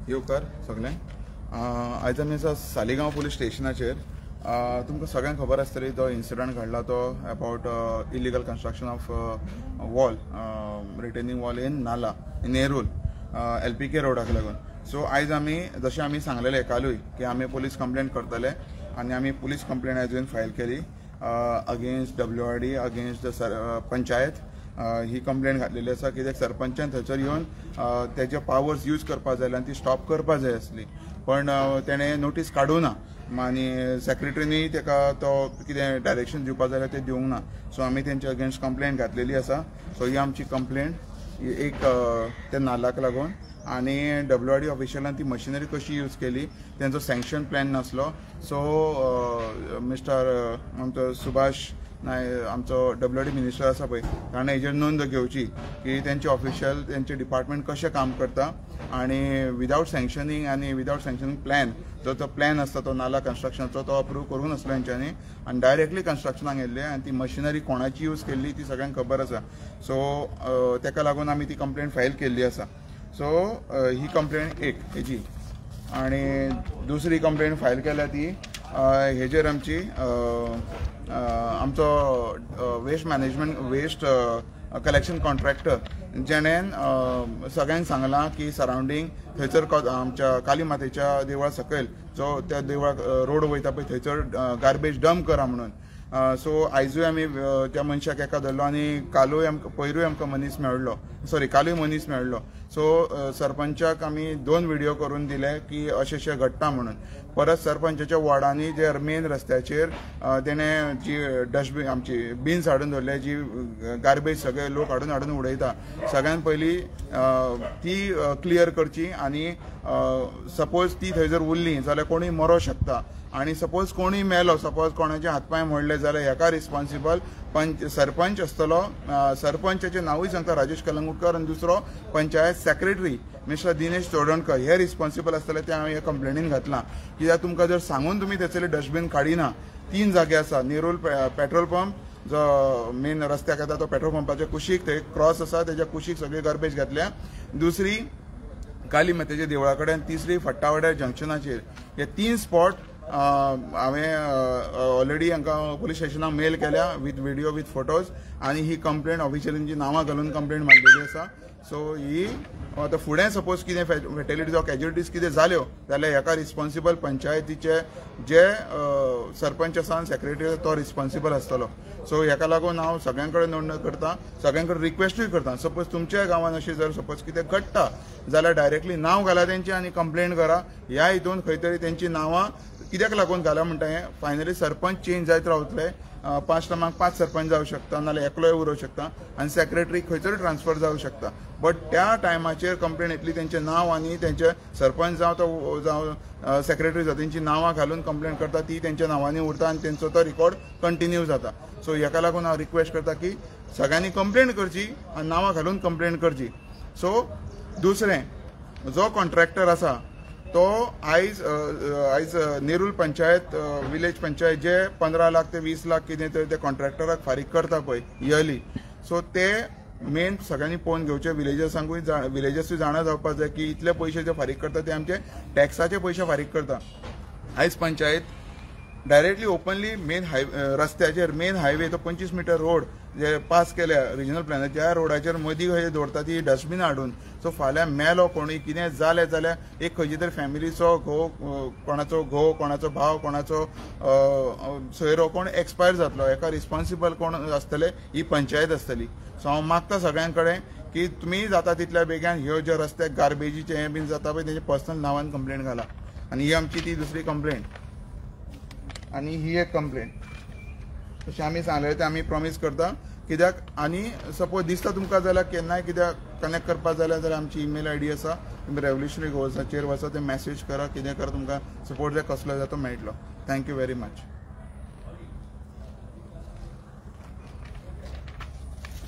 येवकार सगळ्यांक. आयज आमी आसा सालिगांव पुलीस स्टेशनाचेर. तुमकां सगळ्यांक खबर आसतली तो इन्सिडंट घडला तो about illegal construction of wall, retaining wall in Nala Nerul LPK रोडाक लागून. सो आयज आमी जशें आमी सांगलेलें कालूय की आमी पुलीस कंप्लेंट करतले आनी आमी पुलीस कंप्लेंट आयज फायल केली against WRD, against the panchayat. He complaint घातलेली आसा कित्याक सरपंचान थंयसर येवन तेजे पावर्स यूज करपा जाय आनी ती स्टॉप करपा जाय आसली, पण तेणें नोटीस काडूं ना आनी सेक्रेटरीनी तेका तो कितें डायरेक्शन दिवपा जाय तें दिवंक ना. सो आमी तेंच्या अगेन्स्ट कंप्लेंट घातलेली आसा. सो ही आमची कंप्लेंट एक त्या नालाक लागून आनी WRD ऑफिशियलान ती मशिनरी कशी यूज केली, तेंचो सँक्शन प्लॅन नासलो. सो मिस्टर आमचो सुभाष नाय आमचो WRD minister आसा पळय, ताणें हेजेर नोंद घेवची की तेंचे ऑफिशियल तेंचे डिपार्टमेंट कशें काम करता आनी विदावट सँक्शनींग आनी विदावट सँक्शनींग प्लॅन जो तो प्लॅन आसता तो नाला कन्स्ट्रक्शनाचो तो अप्रूव करूंक नासलो हेंच्यांनी आनी डायरेक्टली कन्स्ट्रक्शनाक येयल्ले आनी ती मशिनरी कोणाची यूज केल्ली ती सगळ्यांक खबर आसा. सो तेका लागून आमी ती कंप्लेंट फायल केल्ली आसा. सो ही कंप्लेंट एक हेजी, आनी दुसरी कंप्लेंट फायल केल्या ती हेजेर आमची आमचो waste management waste collection contractor जेणेन सगळ्यांक सांगलां की सरावंडींग थंयसर आमच्या काली मातेच्या देवळा सकयल जो त्या देवळाक रोड वयता पळय थंयसर गार्बेज डंप करा म्हणून. सो आयजूय आमी त्या मनशाक एका धरलो आनी कालूय आमकां पयरूय आमकां मनीस मेळ्ळो, सॉरी कालूय मनीस मेळ्ळो. सो सरपंचाक आमी 2 व्हिडिओ करून दिले की अशें अशें घडटा म्हणून. परत सरपंचाच्या वॉर्डांनी जे मेन रस्त्याचेर तेणें जी डस्टबीन आमची बिन्स हाडून दवरले, जी गार्बेज सगळे लोक हाडून हाडून उडयता, सगळ्यान पयलीं ती क्लियर करची आनी सपोज ती थंय जर उरली जाल्यार कोणूय मरोंक शकता आनी सपोज कोणूय मेलो, सपोज कोणाचे हातपांय मोडले जाल्यार हेका रिस्पॉन्सिबल सरपंच आसतलो. सरपंचाचें नांवूय सांगता राजेश कलंगुटकर आनी दुसरो पंचायत सेक्रेटरी मिस्टर दिनेश चोडणकर हे रिस्पॉन्सिबल आसतले. ते हांवें हे कंप्लेनीन घातलां कित्याक तुमकां जर सांगून तुमी थंयसरले डस्टबीन काडिना, 3 जागे आसा, नेरूल पेट्रोल पंप जो मेन रस्त्याक येता तो पेट्रोल पंपाच्या कुशीक थंय क्रॉस आसा तेज्या कुशीक सगळी गार्बेज घातल्या, दुसरी काली मातेच्या देवळा कडेन, तिसरी फट्टावाड्यार जंक्शनाचेर. हे 3 स्पॉट हांवें ऑलरेडी हांकां पुलीस स्टेशनाक मेल केल्या विथ व्हिडिओ विथ फोटोज आनी ही कंप्लेंट ऑफिशियलींची नांवां घालून कंप्लेंट मारलेली आसा. सो ही आतां फुडें सपोज कितें फेटेलिटीज वा कॅज्युलिटीज कितें जाल्यो जाल्यार हेका रिस्पॉन्सिबल पंचायतीचे जे सरपंच आसा आनी सेक्रेटरी आसा तो रिस्पॉन्सिबल आसतलो. सो हेका लागून हांव सगळ्यां कडेन नोंद करता, सगळ्यां कडेन रिक्वेस्टूय करता, सपोज तुमच्या गांवांत अशें जर सपोज कितें घडटा जाल्यार डायरेक्टली नांव घाला तेंचें आनी कंप्लेंट करा. ह्या हितून खंय तरी तेंची नांवां कित्याक लागून घाला म्हणटा हें फायनली सरपंच चेंज जायत रावतले, 5 टर्माक 5 सरपंच जावं शकता, नाल्यार एकलोय उरोवंक शकता आनी सेक्रेटरी खंयसर ट्रान्सफर जावं शकता. बट त्या टायमाचेर कंप्लेंट येतली तेंचें नांव आनी तेंचे सरपंच जावं तो जावं सेक्रेटरी जावं तेंची नांवां घालून कंप्लेंट करता, ती तेंच्या नांवांनी उरता आनी तेंचो तो रिकॉर्ड कंटिन्यू जाता. सो हेका लागून हांव रिक्वेस्ट करता की सगळ्यांनी कंप्लेंट करची आनी नांवां घालून कंप्लेंट करची. सो दुसरें जो कॉन्ट्रॅक्टर आसा तो आयज आयज नेरूल पंचायत विलेज पंचायत जे 15 लाख ते 20 लाख कितें तरी ते कॉन्ट्रॅक्टराक फारीक करता पळय इयरली, सो ते मेन सगळ्यांनी पळोवन घेवचे. विलेजर्सांकूय विलेजर्सूय जाणा जावपाक जाय की इतले पयशे जे फारीक करता ते आमचे टॅक्साचे पयशे फारीक करता. आयज panchayat directly openly main highway रस्त्याचेर मेन हायवे तो 25 मिटर रोड जे पास केल्या रिजनल प्लॅनार त्या रोडाचेर मदीं खंय दवरता ती डस्टबिनां हाडून. सो फाल्यां मेलो कोणूय कितें जालें जाल्यार एक खंयची तरी फॅमिलीचो घोव, कोणाचो घोव, कोणाचो भाव, कोणाचो सोयरो कोण एक्सपायर जातलो, हेका रिस्पॉन्सिबल कोण आसतले ही पंचायत आसतली. सो हांव मागता सगळ्यां कडेन की तुमी जाता तितल्या बेगीन ह्यो ज्यो रस्त्याक गार्बेजीचें हें बीन जाता पळय तेंचे पर्सनल नांवान कंप्लेंट घाला. आनी ही आमची ती दुसरी कंप्लेंट आनी ही एक कंप्लेंट. तशें आमी सांगलें तें आमी प्रॉमीस करता कित्याक आनी सपोज दिसता तुमकां जाल्यार केन्नाय कित्याक कनेक्ट करपाक जाल्यार जाल्यार आमची ईमेल आयडी आसा, तुमी रेवोल्युशनरी गोवल्साचेर वचा, ते मॅसेज करा, कितें करा, तुमकां सपोर्ट जाय कसलो जाय तो मेळटलो. Thank you very much.